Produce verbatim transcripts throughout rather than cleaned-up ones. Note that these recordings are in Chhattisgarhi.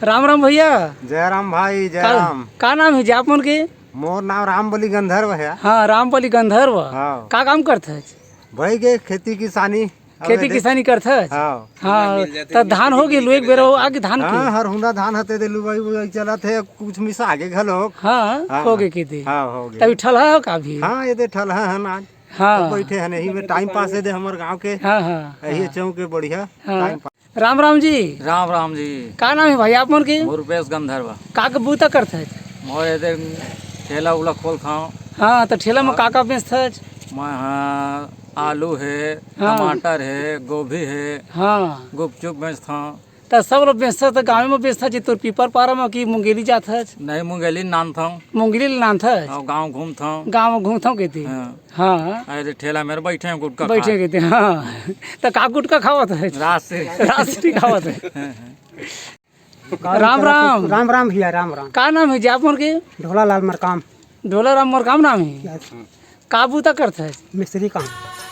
राम राम भैया। जय राम भाई, जय का, राम। का नाम हे जी आप मन के? मोर नाम रामबली गंधर्व हे। हाँ, रामबली गंधर्व। हाँ। का काम करथच? भाई के खेती किसानी। खेती अबे देख। किसानी करथच? हाँ। हाँ, त धान हो गे, लुए के बेरा हो आगे धान के? हाँ, हरहुना धान हते दे लुवाई उवाई चलत हे, कुछ मिसा आगे घलो। हाँ, हाँ। हो गे के दे। हाँ, हो गे। तभी ठलहा हो का अभी? हाँ, ये दे ठलहा हन आज। हाँ। तो बैठे हन, यही में टाइम पास हे दे हमर गाँव के। हाँ, हाँ, यही हाँ। चौक के बढ़िया हाँ। Time pass. राम राम जी। राम राम जी। का नाम हे भाई आप मन के? मोर रुपेश गंधर्व। का का बूता करथच? मोर एदे ठेला उला खोलथंव। हाँ, त ठेला म हाँ। का का बेचथच? मैं हाँ, आलू हे, हाँ। टमाटर हे, गोभी हे, हाँ। गुपचुप बेचथंव। त सब ल बेचथच त गाँव म बेचथच जी तोर पीपर पारा म कि मुंगेली जाथच? नहीं, मुंगेली नानथंव। मुंगेली ल नानथच? अउ गाँव घूमथंव। गाँव घूमथंव कहिथे। हाँ। हाँ। अरे ठेला मेर बैठे हंव गुटखा बैठे खात। कहिथे, हाँ। त का गुटखा खावत हे? राजश्री। राजश्री खावत हे। हाँ, हाँ। राम राम। राम राम भैया, राम राम। का नाम हे जी आप मन के? ढोला लाल मरकाम। ढोला राम मरकाम नाम हे। यस। का बूता करथच? मिस्त्री काम।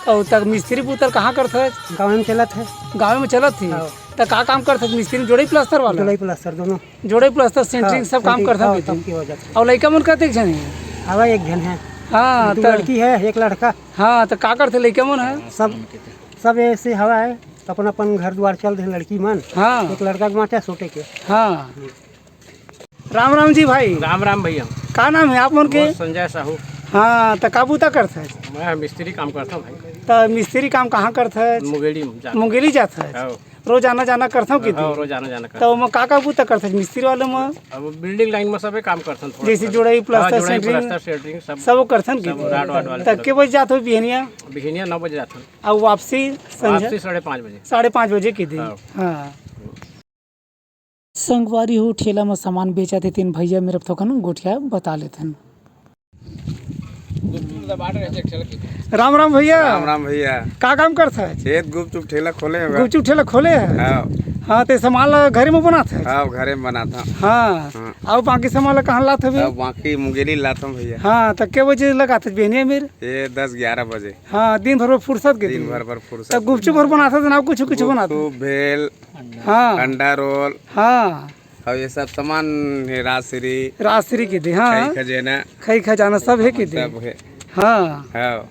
अउ त मिस्त्री बूता कहाँ करथच? गाँव में चलत हे। गाँव में चलत हे? हाँ। त का काम करथच मिस्त्री? जोड़ई प्लास्टर वाला? जोड़ई प्लास्टर दोनों। जोड़ई प्लास्टर, सेंटरिंग हाँ, सब काम सेंटरिंग, करथच हाँ, कहिथे। सब की वजह से। अउ लइका मन कतेक झन हे? हवय एक झन हे। हाँ, दू त लड़की हे, एक लड़का। हाँ, त का करथे लइका मन ह? सब, सब ऐसे हवय, अपन अपन घर दुआर चल दे लड़की मन। हाँ। एक लड़का के बाँचे छोटे के। हाँ। राम राम जी भाई। राम राम भैया। का नाम हे आप मन के? मोर संजय साहू। हाँ, त का बूता करथच? मैं मिस्त्री काम करथंव भाई। त मिस्त्री काम कहाँ करथच? मुंगेली में जाथंव। मुंगेली जाथच? हाँ। रोज आना जाना करथंव कि हाँ, दिन? रोज आना जाना त करथंव। ओमा का का बूता करथच मिस्त्री वाले म? अब बिल्डिंग लाइन में सबे काम करथंव थोड़ा जैसे थोड़ा। जोड़ई, हाँ, प्लास्टर, जोड़ई, सेंटरिंग, प्लास्टर, सेंटरिंग सब। सब वो करथन कि सब दिन? राड वाड वाले त के बजे जाथव बिहनिया? बिहनिया नौ बजे जाथंव। अउ वापसी संझा? वापसी साढ़े पाँच बजे। साढ़े पाँच बजे कहिथे। हाँ। हाँ। संगवारी हो, ठेला म सामान बेचत हे, तेन भैया मेर थोकन गोठिया बता लेथन। राम राम भैया। राम राम भैया। का काम करथच? ये गुपचुप ठेला खोले हन। गुपचुप ठेला खोले हच? हाँ। हाँ, त सामान ला घरे म बनाथच? हाँ, घरे म बनाथंव। हाँ। हाँ। अउ बाकी सामान ला कहाँ लाथव? अउ बाकी मुंगेली लाथंव भैया। हाँ, त के बजे लगाथच बिहनिया मेर? ये दस ग्यारह बजे। हाँ, दिन भर बर फुरसत के दिन दिन। भर बर फुरसत। त गुपचुप भर बनाथच ना, कुछ कुछ बनाथच? गुपचुप, भेल, हाँ। अंडा रोल। हाँ। अउ ये सब सामान हे, राजश्री। राजश्री कहिथे, हाँ। खई खजेना। खई खजाना सब हे कहिथे। सब हे। हाँ। हाँ।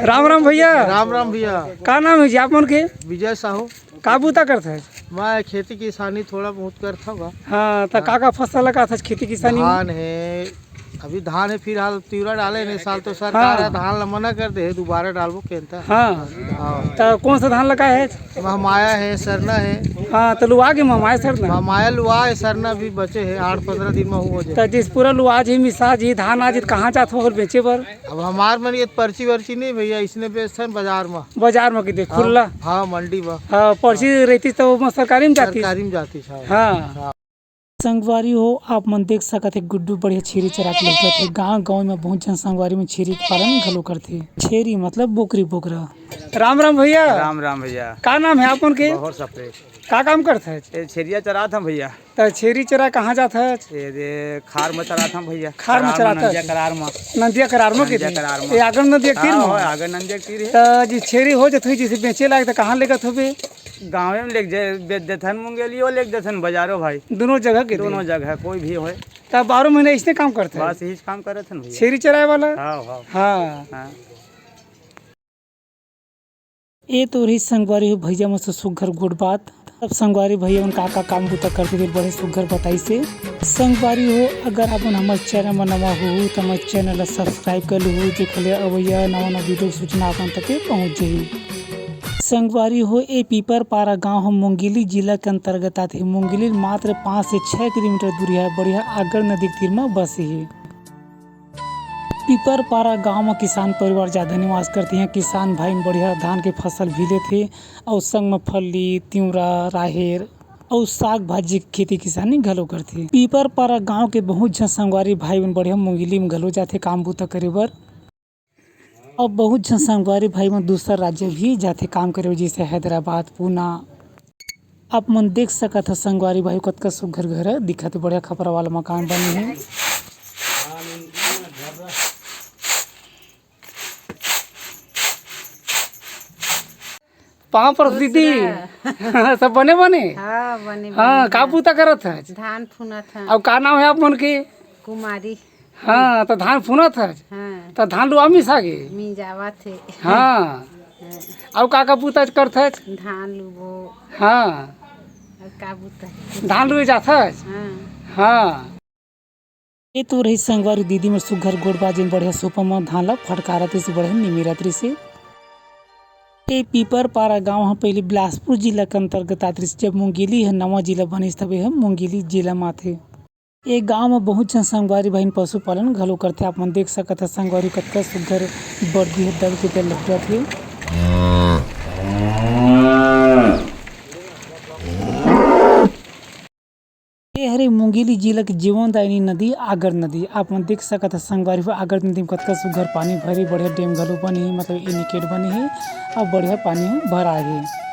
राम राम भैया। राम राम भैया। का नाम हे जी आप मन के? विजय साहू। का बूता करथच? मैं खेती किसानी थोड़ा बहुत करथंव गा। हाँ, त हाँ। का का फसल लगाथच खेती किसानी म? धान हे, अभी धान हे, फिलहाल तिवरा डाले हन, ए साल तो सरकार हाँ। ह धान ला मना कर दे हे, दोबारा डालबो कहिथे। हाँ। हाँ। त कौन सा धान लगाए हच? महमाया हे, सरना हे। हाँ, त लुवा गे महमाया सरना? महमाया लुवा हे, सरना भी बचे हे, आठ पंद्रह दिन म हो जाही। त जइसे पूरा लुवा जाही, मिसा जाही, धान आ जाही, त कहाँ जाथव बेचे बर? अब हमार मन ये पर्ची वर्ची नहीं भैया, इसने बेचथन बाजार म। बाजार म कहिथे, हाँ, खुल्ला? हाँ, मंडी म। हाँ, पर्ची रहितिस त ओमा सरकारी म जातिस। सरकारी म जातिस, हाँ। हाँ। हाँ। संगवारी हो, आप मन देख सकत हे गुड्डू बढ़िया छेरी चरा के लौटत हे। गाँव गाँव में बहुत झन संगवारी मन छेरी के पालन घलो करथे। छेरी मतलब बोकरी बोकरा। राम राम भैया। राम राम भैया। का नाम हे आप मन के? बहोर सप्रे। का काम करथच? ए, छेरिया चरात हन भैया। त छेरी चरा कहाँ जाथच? ए दे खार म चरात हन भैया। खार म चरात हन? नंदिया करार म। नंदिया करार म कहिथे? नंदिया करार म। ए आगर नंदिया के तीर म? हाँ, आगर नंदिया के तीर हे। त जी छेरी हो जथे जइसे बेचे लायक त कहाँ लेगत होबे? गाँवे म लेग जे-, बेच देथन, मुंगेलियो लेग देथन बजारो भाई। दोनों जगह के दोनों दिन? जगह, कोई भी होय। त बारह महीना इसने काम करथे? बस इहीच काम करत हन भैया। छेरी चराए वाला? हाँ, हाँ। हाँ। हाँ। ए तो रही संगवारी हो भैया मन से सुग्घर गोठ बात। अब संगवारी भैया मन का का काम बूता करथे तेला बड़े सुग्घर बताइस हे। संगवारी हो, अगर आप मन हमर चैनल म नवा होहू त हमर चैनल ला सब्सक्राइब कर लूहू, जेखर ले अवइया नवा नवा वीडियो के सूचना आप मन तक पहुँच जाही। संगवारी हो, ए पीपर पारा गांव ह मुंगेली जिला के अंतर्गत आथे। मुंगेली ले मात्र पाँच से छह किलोमीटर दूरी हे। बढ़िया आगर नदी के तीर म बसे हे। पीपर पारा गांव म किसान परिवार जादा निवास करथे। इहां किसान भाई मन बढ़िया धान के फसल भी लेथे अउ संग म फल्ली, तिंवरा, राहेर अउ साग भाजी के खेती किसानी घलो करथे। पीपर पारा गांव के बहुत झन संगवारी भाई मन बढ़िया मुंगेली म घलो जाथे काम बूता करे बर। अउ बहुत झन संगवारी भाई मन दूसर राज्य भी जाथे काम करे बर, जइसे हैदराबाद, पूना। आप मन देख सकत ह संगवारी भाई, कतका सुग्घर घर ह दिखत हे, बढ़िया खपरा वाला मकान बने हे। पाँव पर दीदी। दूसरा। सब बने बने? हाँ, बने हाँ, बने का हैं। बूता करत हच? धान फुनत हैं। अउ का नाम हे आप मन के? कुमारी। हाँ, त धान फुनत हच? हाँ। त धान लुआ मिसा गे? मिंजावत हे। हाँ। हाँ। अउ का का बूता करथच? धान लुबो। हाँ। अउ का बूता हे? धान लुए जाथच? हाँ। हाँ। ए तो रहिस संगवारी दीदी मोर सुग्घर गोठ बात, जेन बढ़िया सोपा म धान ल फटकारत रिहिस, बढ़िया निमेरत रिहिस। ए पीपर पारा गांव ह पहिली बिलासपुर जिला के अंतर्गत आत रिहिस, जब मुंगेली ह नवा जिला बनिस, तब ए ह मुंगेली जिला म आथे। ए गांव म बहुत झन संगवारी बहिन पशुपालन घलो करथे। आप मन देख सकत ह संगवारी, कतका सुग्घर बरदी ह दल के दल लहुटत हे। ए हरे मुंगेली जिला के जीवनदायिनी नदी आगर नदी। आप मन देख सकत ह संगवारी हो, आगर नदी म कतका सुग्घर पानी भरे, बढ़िया डेम घलो बने हे, मतलब एनीकेट बने हे, अउ बढ़िया पानी ह भरा गे।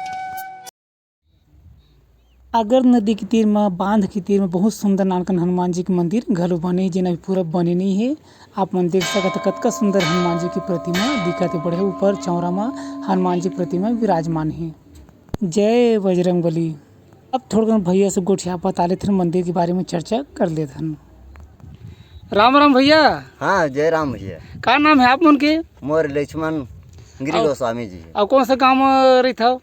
आगर नदी के तीर म, बांध के तीर म बहुत सुंदर नानकन हनुमान जी के मंदिर घलो बने हे, जेन अभी पूरा बने नइ हे। आप मन देख सकत ह कतका सुंदर हनुमान जी के प्रतिमा दिखत हे, बढ़िया ऊपर चौरा म हनुमान जी के प्रतिमा विराजमान हे। जय बजरंग बली। अब थोड़कन भैया से गोठिया बता लेथन, मंदिर के बारे में चर्चा कर लेथन। राम राम भैया। हाँ, जय राम भैया। का नाम हे आप मन के? मोर लक्ष्मण गिरी अउ, गोस्वामी जी हे। अउ कौन से गांव म रहिथव?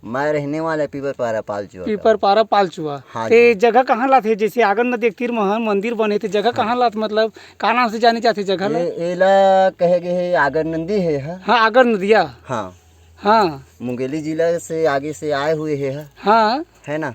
मैं रहने वाला पीपर पारा पालचुआ का। पीपर पारा पालचुआ। हाँ ते जी। जगह कहाँ लाथे? जैसे आगर नदी के तीर म ह मंदिर बने, ते जगह हाँ। कहाँ लाथे? मतलब का नाम से जाने जाथे जगह ला? ए-, एला कहे गे हे आगर नदी हे ह। हाँ, आगर नदिया। हाँ। हाँ। मुंगेली जिला से आगे से आए हुए हे ह। हाँ। है ना?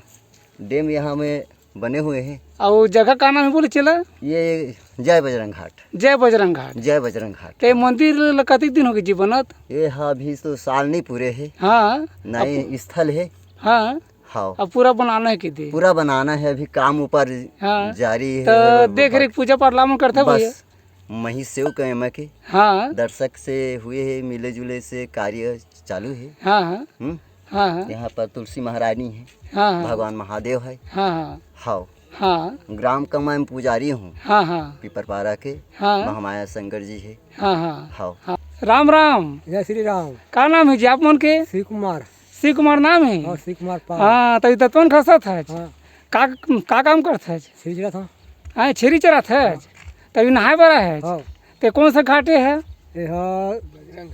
डेम यहाँ में बने हुए हे। अउ जगह का नाम हे बोले चेला? ये जय बजरंग घाट। जय बजरंग घाट। जय बजरंग घाट। ते मंदिर ल कतेक दिन होगे जी बनत? ये ह अभी तो साल नहीं पूरे हे। हाँ। नए अब स्थल हे। हाँ। हाँ। अब पूरा बनाना हे कि दे? पूरा बनाना हे, अभी काम ऊपर हाँ। जारी हे। त देख रेख पूजा पाठ ला मन करथे भैया? बस। मही सेव कहे मैं के हाँ। दर्शक से हुए हे, मिले जुले से कार्य चालू हे। हाँ, हाँ। हम्म? हाँ, हाँ। यहाँ पर तुलसी महारानी हे, हाँ, हाँ। भगवान महादेव हे। हाँ, हाँ। हाव। हाँ। ग्राम कमाई में पुजारी हूँ। हाँ, हाँ। पीपरपारा के हाँ। महामाया शंकर जी हे। हाँ, हाँ। हाव। हाँ। राम, राम। जय श्री राम। का नाम हे जी आप मन के? शिव कुमार। शिव कुमार नाम हे? हाँ, शिव कुमार पाल। हाँ, त ई दतवन खसत हे। हाँ। का, का काम करत हे? छेरी चरात हँव। हाँ, छेरी चरात हे? हाँ। त ई नहाए बर आए हे? हाँ। ते कौन सा घाट हे? ये हा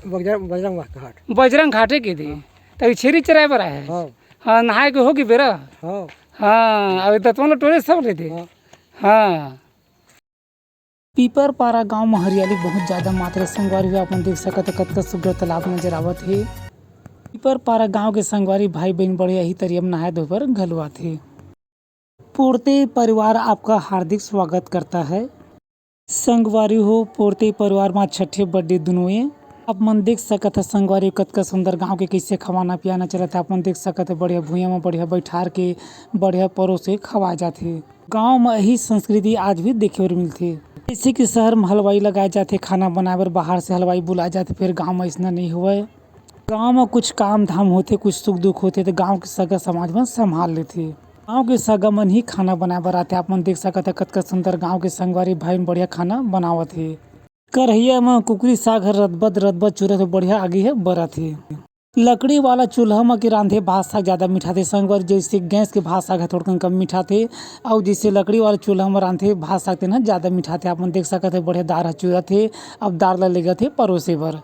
बजरंग, बजरंग घाट। बजरंग घाटे के दे। हाँ। त ई छेरी चराए बर आए हे? हाँ। हाँ, नहाए के होगे बेरा? हाँ। हाँ, अब दतवन ल टोरे सब ले दे। हाँ। हाँ। पीपरपारा गांव म हरियाली बहुत ज्यादा मात्रा हे। संगवारी हो, आप मन देख सकत हो, कतका सुघ्घर तालाब नजर आवत हे। पीपरपारा गांव के संगवारी भाई बहिन बड़े इही तरिया म नहाए धोए बर घलो आथे। पोरते परिवार आपका हार्दिक स्वागत करता है। संगवारी हो, पोरते परिवार म छठे birthday दुनों ए। आप मन देख सकत ह संगवारी हो, कतका सुंदर गांव के कइसे खवाना पियाना चलत हे। आप मन देख सकत ह बढ़िया भुइयां म बढ़िया बैठार के बढ़िया परोस के खवाए जाथे। गांव म यही संस्कृति आज भी देखे बर मिलथे। जइसे कि शहर म हलवाई लगाए जाथे, खाना बनाए बर बाहर से हलवाई बुलाए जाथे, फेर गांव म अइसना नइ होवय। गांव म कुछ काम धाम होथे, कुछ सुख दुख होथे, त गांव के सगा समाज मन संभाल लेथे। गांव के सगा मन ही खाना बनाए बर आथे। आप मन देख सकत ह, कतका सुंदर गांव के संगवारी भाई मन बढ़िया खाना बनावत हे। करहिया म कुकरी साग ह रतबत रतबत चुरत हे, बढ़िया आगी ह बरत हे। लकड़ी वाला चूल्हा म के रांधे भात साग जादा मिठाथे संगवारी, जइसे गैस के भात साग ह थोड़कन कम मिठाथे, अउ जइसे लकड़ी वाला चूल्हा म रांधे भात साग तेन ह जादा मिठाथे। आप मन देख सकत हे, बढ़िया दार ह चुरत हे। अब दार ल लेगत हे परोसे बर।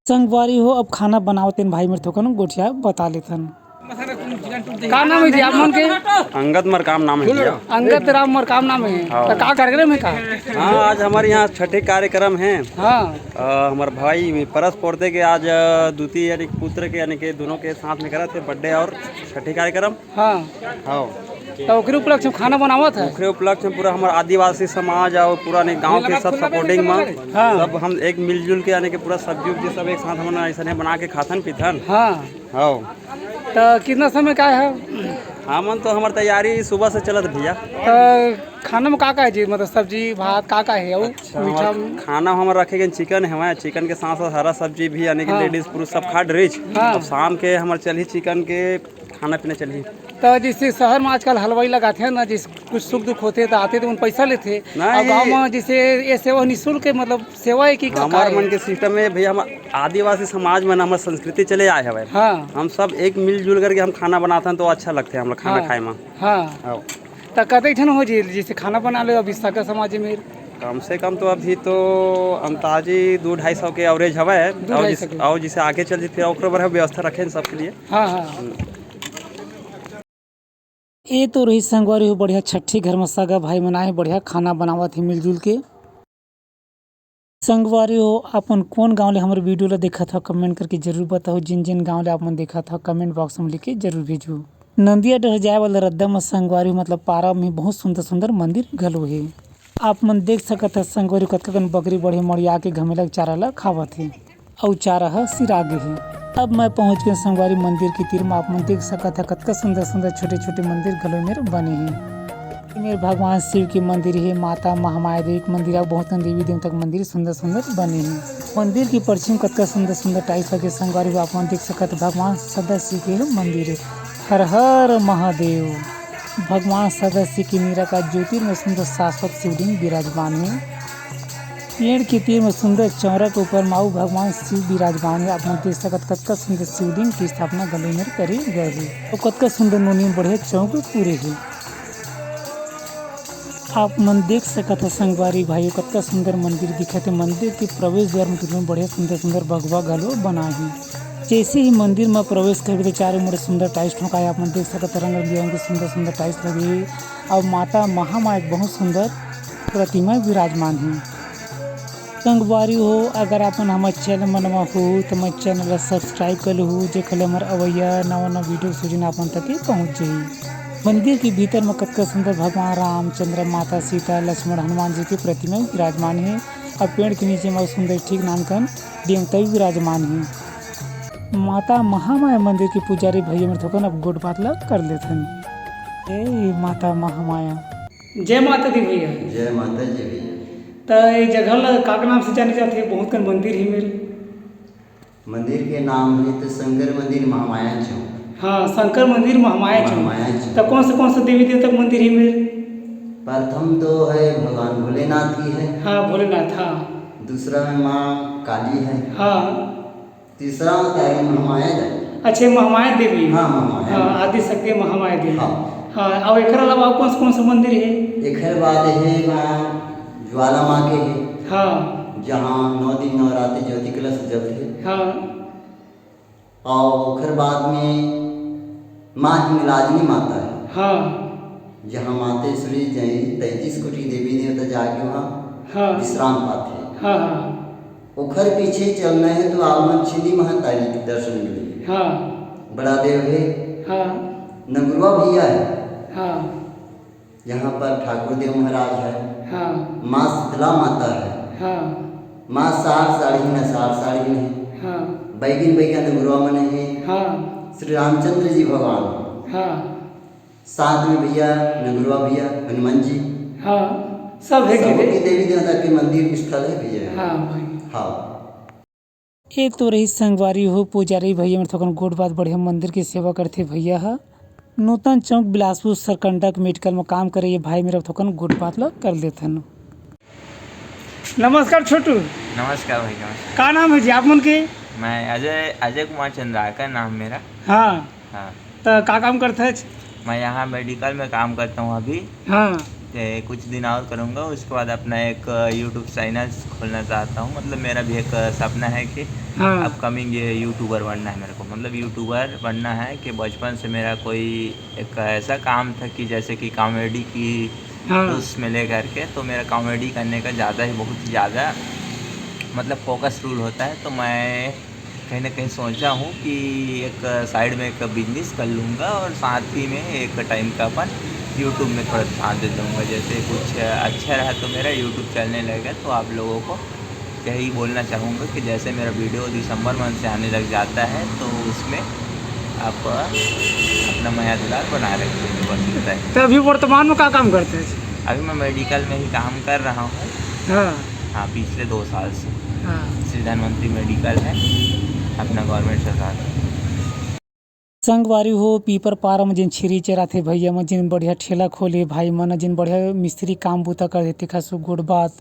संगवारी हो, अब खाना बनावत तेन भाई मेर थोकन गोठिया बता लेथन। का नाम हे जी आप मन के? अंगद मरकाम नाम हे भैया। अंगद राम मरकाम नाम हे। हाँ। त का कार्यक्रम हे का? हाँ, आज हमारे यहाँ छठे कार्यक्रम हे। हाँ। अ, हमारे भाई परस पोरते के आज, अ, दूती यानी कि पुत्र के यानी कि दोनों के साथ में करत हे birthday और छठे कार्यक्रम। हाँ। हाँ। त ओकरे उपलक्ष्य में खाना बनावत हे? ओकरे उपलक्ष्य में पूरा हमार आदिवासी समाज और पूरा ने गांव के सब supporting में हाँ। सब हम एक मिलजुल के यानी कि पूरा सब्जी उब्जी सब एक साथ हमन ऐसने बना के खाथन पीथन। हाँ। हाँ। त कितना समय का हे? हमन तो हमार तैयारी सुबह से चलत भैया। त खाना में का का हे जी? मतलब सब्जी, भात, का का हे? अउ अच्छा, मीठा हमार में? खाना हमर रखे गए chicken हवय, chicken के साथ साथ हरा सब्जी भी, यानी कि हाँ। Ladies पुरुष सब खा डरिच। हाँ। अब शाम के हमर चलही chicken के खाना पीना चलही। त जइसे शहर म आजकल हलवाई लगाथे ना, जइसे कुछ सुख दुख होथे त आथे त उन पैसा लेथे। नहीं। अउ गाँव म जइसे ये सेवा निःशुल्क, मतलब सेवा हे कि का, का हमार हे? मन के सिस्टम हे भैया, हम आदिवासी समाज में ना, हमर संस्कृति चले आए हवय। हाँ। हम सब एक मिलजुल करके हम खाना बनाथन तो अच्छा लगथे हमला खाना हाँ। खाए म। हाँ। हाँ। त कतेक झन हो जी, जइसे खाना बना ले अभी सगा समाज में? कम से कम तो अभी तो अंताजी दू ढाई सौ के एवरेज हवय। दू अउ ढाई सौ जिस-, के। अउ जइसे आगे चल जी, फिर ओकरो बर हम व्यवस्था रखेन सबके लिए। हाँ, हाँ। हम्म। ए तो रही संगवारी हो, बढ़िया छट्ठी घर म सगा भाई मन आए हे, बढ़िया खाना बनावत हे मिलजुल के। संगवारी हो, अपन कोन गांव ले हमर वीडियो ला देखत हव, कमेंट करके जरूर बताओ। जिन जिन गांव ले आप मन देखत हव, कमेंट बॉक्स में लिख के जरूर भेजो। नंदिया डहर जाए वाला रद्दा म संगवारी हो, मतलब पारा में बहुत सुंदर सुंदर मंदिर घलो हे। आप मन देख सकत ह संगवारी हो, कतका कन बकरी बढ़े मड़िया के घमेला के चारा ला खावत हे। अउ चारा ह सिरा गे हे। अब मैं पहुंच गेंव संगवारी मंदिर के तीर म। आप मन देख सकत ह कतका सुंदर सुंदर छोटे छोटे मंदिर घलो मेर बने हे। मेर भगवान शिव के मंदिर हे, माता महामाया देवी के मंदिर, अउ बहुत कन देवी देवता के मंदिर सुंदर सुंदर बने हे। मंदिर के परछी म कतका सुंदर सुंदर टाइल्स लगे संगवारी हो, आप मन देख सकत ह भगवान सदा शिव के मंदिर हे। हर हर महादेव। भगवान सदा शिव के निराकार ज्योतिर्मय सुंदर शाश्वत शिवलिंग विराजमान हे। पेड़ के तीर म सुंदर चौरा के ऊपर म अउ भगवान शिव विराजमान हे। आप मन देख सकत कतका सुंदर शिवलिंग के स्थापना घलो मेर करे गए हे। अउ कतका सुंदर नोनी म बढ़िया चौक पूरे हे। आप मन देख सकत ह संगवारी भाई, कतका सुंदर मंदिर दिखत हे। मंदिर के प्रवेश द्वार म तुरंत बढ़िया सुंदर सुंदर भगवा घलो बनाए हे। जैसे ही मंदिर म प्रवेश करबे त चारों मुड़े सुंदर टाइल्स ठोंकाए। आप मन देख सकत ह रंग बिरंगे सुंदर सुंदर टाइल्स लगे हे। अउ माता महामाया के बहुत सुंदर प्रतिमा विराजमान हे। संगवारी हो, अगर आप मन हमर चैनल म नवा हो त हमर चैनल ला सब्सक्राइब कर लहू, जेकर ले हमर अवइया नवा नवा वीडियो सूचना आप मन तक पहुंच जाही। मंदिर के भीतर म कतका सुंदर भगवान रामचंद्र, माता सीता, लक्ष्मण, हनुमान जी के प्रतिमा विराजमान हे। अउ पेड़ के नीचे म सुंदर ठीक नानकन देवता भी विराजमान हे। माता महामाया मंदिर के पुजारी भैया मेर थोकन अब गोठ बात ला कर लेथन। ए माता महामाया। जय माता दी भैया। जय माता जी भैया। त ये जगह ला का, का नाम से जाने जाथे? बहुत कन मंदिर हे मेर। मंदिर के नाम हे तो शंकर मंदिर महामाया चौक। हाँ, शंकर मंदिर महामाया चौक। महामाया चौक। त कौन से, कौन से देवी देवता के मंदिर हे मेर? प्रथम तो है भगवान भोलेनाथ की है। हाँ, भोलेनाथ, हाँ। दूसरा में माँ काली है। हाँ। तीसरा उतारी महामाया देवी। अच्छा, महामाया देवी। हाँ, महामाया। हाँ, आदि शक्ति महामाया देवी। हाँ। हाँ, अउ एकर अलावा अउ कौन से, कौन से मंदिर हे? एकर बाद हे माँ ज्वाला माँ के हे। हाँ। जहाँ नौ दिन नौ रात ज्योति कलश जलथे। हाँ। अउ ओकर बाद में माँ हिंगलाजनी माता हे। हाँ। जहाँ मातेश्वरी जैन तैंतीस कोटि देवी देवता जाके वहाँ हाँ। विश्राम पाथे। हाँ, हाँ। ओखर पीछे चलना हे तो आप मन छिंदी महतारी के दर्शन मिलही। हाँ। बड़ा देव हे। हाँ। नगुरवा भैया हे। हाँ। यहाँ पर ठाकुर देव महाराज हे। हाँ। माँ शीतला माता हे। हाँ। माँ सार साड़ी न सार साड़ी हे। हाँ। बैगिन बैगा नगुरवा मन हे। हाँ। श्री रामचंद्र जी भगवान। हाँ। साथ में भैया नगुरवा भैया हनुमान जी। हाँ, सब हे सबो के देवी देवता के मंदिर स्थल हे भैया। हाँ भाई। हाँ। ए तो रही संगवारी हो पुजारी भैया मेर थोकन गोठ बात, बढ़िया मंदिर के सेवा करथे भैया ह। नूतन चौक बिलासपुर सरकंडा के मेडिकल म काम करे ये भाई मेर थोकन गोठ बात ल कर लेथन। नमस्कार छोटू। नमस्कार भाई, नमस्कार। का नाम हे जी आप मन के? मैं अजय, अजय कुमार चंद्राकर नाम मेरा। हाँ। हाँ। त का काम करथच? मैं यहाँ मेडिकल में काम करता हूँ अभी। हाँ। ते कुछ दिन और करूँगा, उसके बाद अपना एक YouTube चैनल खोलना चाहता हूँ। मतलब मेरा भी एक सपना है कि हाँ। अपकमिंग ये यूट्यूबर बनना है मेरे को। मतलब यूट्यूबर बनना है कि बचपन से मेरा कोई एक ऐसा काम था कि जैसे कि कॉमेडी की हाँ। उसमें लेकर के, तो मेरा कॉमेडी करने का ज़्यादा ही, बहुत ही ज़्यादा मतलब फोकस रूल होता है। तो मैं कहीं ना कहीं सोचा हूँ कि एक साइड में एक बिजनेस कर लूँगा और साथ ही में एक टाइम का अपन यूट्यूब में थोड़ा ध्यान दे दूँगा। जैसे कुछ अच्छा रहा तो मेरा यूट्यूब चलने लगेगा, तो आप लोगों को यही बोलना चाहूँगा कि जैसे मेरा वीडियो दिसंबर मंथ से आने लग जाता है, तो उसमें आप अपना मया दुलार बनाए रखिए, बस इतना ही। तो अभी वर्तमान में का काम करते हैं? अभी मैं मेडिकल में ही काम कर रहा हूँ। हाँ। हाँ, पिछले दो साल से। हाँ। श्री धनवंतरी मेडिकल है, अपना गवर्नमेंट सरकार। संगवारी हो, पीपर पारा म जेन छेरी चराथे भैया मन, जेन बढ़िया ठेला खोले भाई मन, जेन बढ़िया मिस्त्री काम बूता करथे, तेखर सो गोठ बात।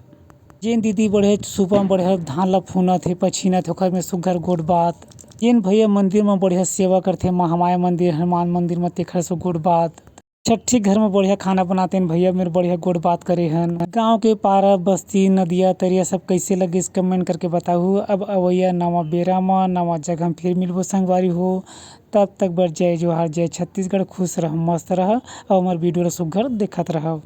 जेन दीदी बढ़िया सुपा म बढ़िया धान ला फूनत हे, पछीनत हे, ओखर में सुग्घर गोठ बात। जेन भैया मंदिर म बढ़िया सेवा करथे, महामाया मंदिर, हनुमान मंदिर म, तेखर सो गोठ बात। छट्ठी घर म बढ़िया खाना बनातेन भैया, मेर बढ़िया गोठ बात करे हन। गाँव के पारा, बस्ती, नदिया, तरिया सब कइसे लगिस, कमेंट करके बताहू। अब अवइया नवा बेरा म, नवा जगह म फिर मिलबो संगवारी हो। तब तक बर जय जोहार, जय छत्तीसगढ़। खुश रह, मस्त रह, अउ हमर वीडियो ला सुग्घर देखत रहव।